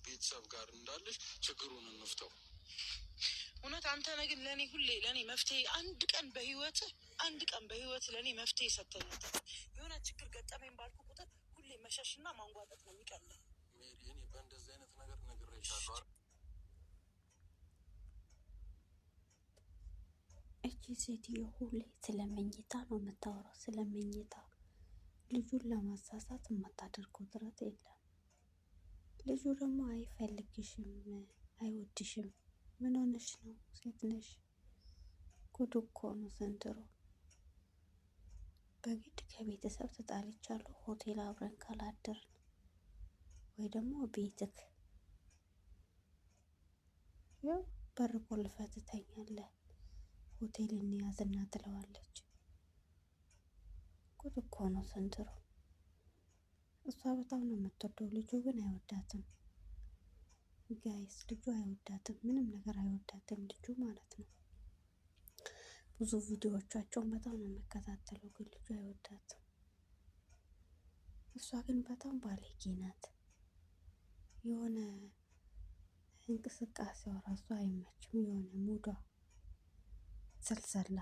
ቤተሰብ ጋር እንዳለሽ ችግሩን እንፍተው። እውነት አንተ ነህ ግን ለእኔ ሁሌ ለእኔ መፍትሄ፣ አንድ ቀን በህይወትህ፣ አንድ ቀን በህይወት ለእኔ መፍትሄ ሰጥተኝ አታውቅም። የሆነ ችግር ገጠመኝ ባልኩ ቁጥር ሁሌ መሸሽና ማንጓጠጥ ነው የሚቀልህ። ሜሪ፣ እኔ በእንደዚህ አይነት ነገር ነግሬሻለሁ አይደል? እቺ ሴትዮ ሁሌ ስለ መኝታ ነው የምታወራው። ስለ መኝታ ልጁን ለማሳሳት የማታደርገው ጥረት የለም። ልጁ ደግሞ አይፈልግሽም፣ አይወድሽም። ምን ሆነሽ ነው? ሴት ነሽ። ጉድ እኮ ነው ዘንድሮ። በግድ ከቤተሰብ ተጣልቻለሁ፣ ሆቴል አብረን ካላደርን ወይ ደግሞ ቤትክ ያው በር ቆልፈህ ትተኛለህ፣ ሆቴል እንያዝና ትለዋለች። ጉድ እኮ ነው ዘንድሮ። እሷ በጣም ነው የምትወደው፣ ልጁ ግን አይወዳትም። Guys፣ ልጁ አይወዳትም፣ ምንም ነገር አይወዳትም ልጁ ማለት ነው። ብዙ ቪዲዮዎቻቸውን በጣም ነው የምከታተለው፣ ግን ልጁ አይወዳትም። እሷ ግን በጣም ባለጌ ናት። የሆነ እንቅስቃሴዋ ራሱ አይመችም። የሆነ ሙዷ ሰልሰላ።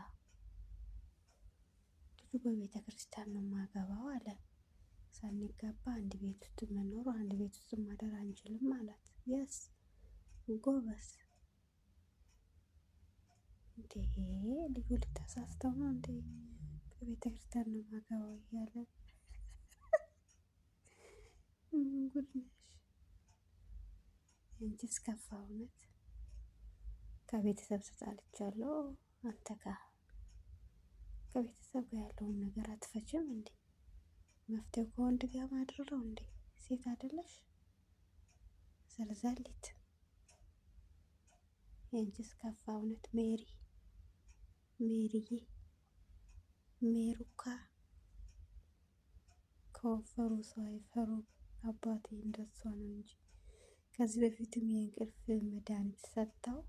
ልጁ በቤተ ክርስቲያን ነው ማገባው አለ። ሳንጋባ አንድ ቤት ውስጥ መኖሩ፣ አንድ ቤት ውስጥ ማደር አንችልም አላት። Yes፣ ጎበዝ እንዴ! ልጁ ልታሳስተው ነው እንዴ? በቤተ ክርስቲያን ነው ማገባው እያለ፣ ምን ጉድ ነሽ? አንቺስ ከፋ እውነት። ከቤተሰብ ተጣልቻለሁ አንተ ጋር፣ ከቤተሰብ ጋር ያለውን ነገር አትፈችም እንዴ? መፍትሄው ከወንድ ጋር ማድረግ ነው እንዴ? ሴት አይደለሽ? ዘልዛሊት፣ የአንቺስ ከፋ እውነት። ሜሪ፣ ሜሪዬ፣ ሜሩካ፣ ከወፈሩ ሰው አይፈሩም። አባቴ እንደሷ ነው እንጂ ከዚህ በፊትም የእንቅልፍ መድኃኒት ሰጥተው፣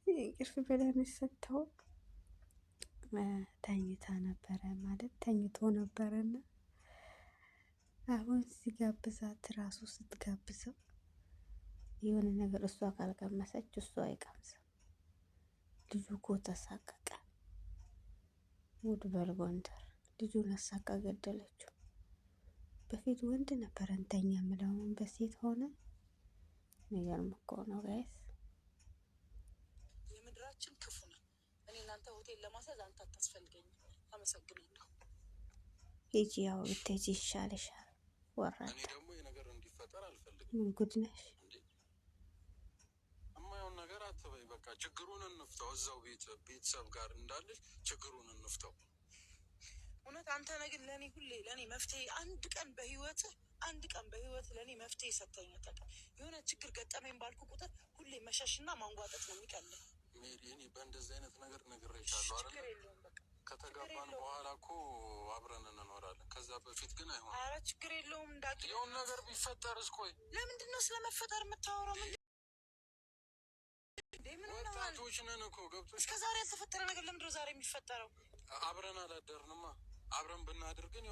የእንቅልፍ መድኃኒት ሰጥተው ተኝታ ነበረ፣ ማለት ተኝቶ ነበረና አሁን ሲጋብዛት ራሱ ስትጋብዘው የሆነ ነገር እሷ ካልቀመሰች እሱ አይቀምስም። ልጁ እኮ ተሳቀቀ። ጉድ በል ጎንደር። ልጁን አሳቃ ገደለችው። በፊት ወንድ ነበረ እንተኛ የምለውን በሴት ሆነ። የሚገርም እኮ ነው guys። የምድራችን ክፉ ነው። እኔ እናንተ ሆቴል ለማስያዝ አንተ አታስፈልገኝም። አመሰግናለሁ። ሂጂ፣ ያው ብትሄጂ ይሻልሻል። ወራዳ። እኔ ደግሞ ይህ ነገር እንዲፈጠር አልፈልግም። ምን ጉድ ነሽ? እንዴ፣ የማየውን ነገር አትበይ። በቃ ችግሩን እንፍታው። እዛው ቤተሰብ ጋር እንዳለሽ ችግሩን እንፍታው። እውነት አንተ ነህ ግን ለእኔ ሁሌ ለእኔ መፍትሄ፣ አንድ ቀን በህይወትህ፣ አንድ ቀን በህይወት ለእኔ መፍትሄ ሰጥተኝ አታውቅም። የሆነ ችግር ገጠመኝ ባልኩ ቁጥር ሁሌ መሸሽና ማንጓጠጥ ነው የሚቀልህ። ሜሪ፣ እኔ በእንደዚህ አይነት ነገር ነግሬሻለሁ ችግር አይደለ? የለውም በቃ። ከተጋባን በኋላ እኮ አብረን እንኖራለን። ከዛ በፊት ግን አይሆንም። ኧረ ችግር የለውም እንዳቂ። የሆነ ነገር ቢፈጠርስ? ቆይ። ለምንድን ነው ስለመፈጠር የምታወራው? ምንድን ምን ሆነሃል? ወጣቶች ነን እኮ፣ ገብቶሻል? እስከ ዛሬ ያልተፈጠረ ነገር ለምንድን ነው ዛሬ የሚፈጠረው? አብረን አላደርንማ። አብረን ብናድር ግን